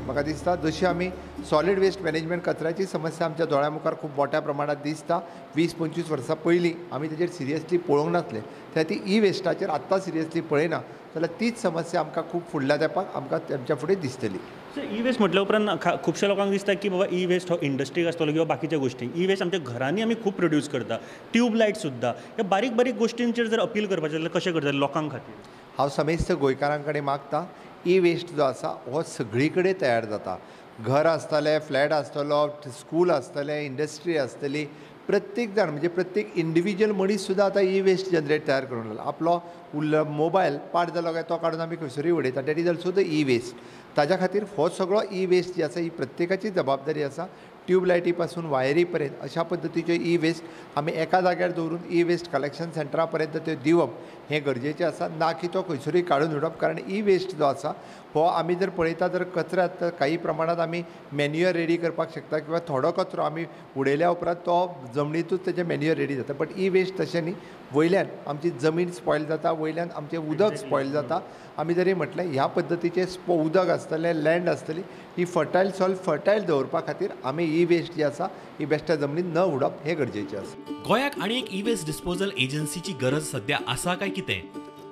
म्हाका दिसता जशी आमी सॉलिड वेस्ट मॅनेजमेंट कचऱ्याची समस्या आमच्या दोळ्या मुखार खूब मोठ्या प्रमाणात दिसता. 20-25 वर्सां पयलीं आमी तेजेर सिरियसली पळोवंक नासले, त्या ती ई वेस्टाचेर आत्तां सिरियसली पळयना जाल्यार तीच समस्या आमकां खूब फुडल्या तेंपाक आमकां तेमच्या फुडें दिसतली. सर, ई वेस्ट म्हटल्या उपरांत खुबश्या लोकांक दिसता की बाबा ई वेस्ट हो इंडस्ट्रीक आसतलो किंवा बाकीच्या गोश्टी. ई वेस्ट आमच्या घरांनी आमी खूब प्रोड्यूस करता, ट्यूबलायट सुद्दां. ह्या बारीक बारीक गोश्टींचेर जर अपील करपाचें जाल्यार कशें करतले लोकांक खातीर? हांव समेस्त गोंयकारां कडेन मागता, ई वेस्ट जो आसा हो सगळी कडेन तयार जाता. घर आसतलें, फ्लॅट आसतलो, स्कूल आसतलें, इंडस्ट्री आसतली, प्रत्येक जाण म्हणजे प्रत्येक इंडिविज्युअल मनीस सुद्दां आतां ई वेस्ट जनरेट तयार करूंक लागला. आपलो उरलो मोबायल पाड जालो काय तो काडून आमी खंयसरूय उडयता, that is also the e waste. ताज्या खातीर हो सगळो ई वेस्ट जी आसा ही प्रत्येकाची जबाबदारी आसा. ट्यूबलायटी पासून वायरी पर्यंत अशा पद्दतीच्यो ई वेस्ट आमी एका जाग्यार दवरून ई वेस्ट कलेक्शन सेंटरा पर्यंत त्यो दिवप हें गरजेचें आसा, ना की तो खंयसरूय काडून उडोवप. कारण ई वेस्ट जो आसा हो आमी जर पळयता जर कचऱ्यांत तर काही प्रमाणांत आमी मॅन्युअर रेडी करपाक शकता किंवा थोडो कचरो आमी उडयल्या उपरांत तो जमनीतूच तेजें मॅन्युअर रेडी जाता. बट ई वेस्ट तशें न्ही, वयल्यान आमची जमीन स्पॉयल जाता, वयल्यान आमचें उदक स्पॉयल जाता. आमी जरी म्हटलें ह्या पद्दतीचें उदक आसतलें, लँड आसतली, ही फर्टायल सॉयल फर्टायल दवरपा खातीर आमी ई वेस्ट जी आसा ही बेश्ट्या जमनीत न उडोवप हें गरजेचें आसा. गोंयाक आनी एक ई वेस्ट डिस्पोजल एजन्सीची गरज सध्या आसा काय कितें?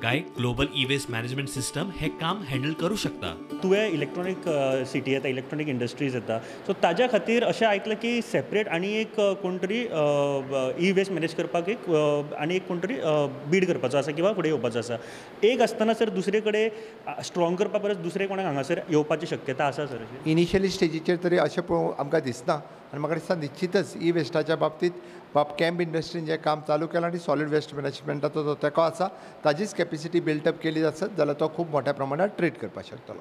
काय global e waste management system हे काम हँडल करू शकता? तुवें इलेक्ट्रॉनीक सिटी येता, इलेक्ट्रॉनीक इंडस्ट्रीज येता, सो ताज्या खातीर अशें आयकलां की सेपरेट आनी एक कोण तरी ई वेस्ट मॅनेज करपाक एक आनी एक कोण तरी बीड करपाचो आसा किंवा फुडें येवपाचो आसा. एक आसतना सर दुसरे कडेन स्ट्रॉंग करपा परस दुसरे कोणाक हांगासर येवपाची शक्यता आसा सर? इनिशियली स्टेजीचेर तरी अशें पळोवंक आमकां दिसना आनी म्हाका दिसता निश्चितच ई वेस्टाच्या बाबतींत बाब कॅम्प इंडस्ट्रीन जें काम चालू केलां आनी सॉलिड वेस्ट मॅनेजमेंटाचो जो तेंको आसा ताजीच कॅपेसिटी बिल्टअप केली आसत जाल्यार तो खूब मोठ्या प्रमाणात ट्रीट करपाक शकतलो.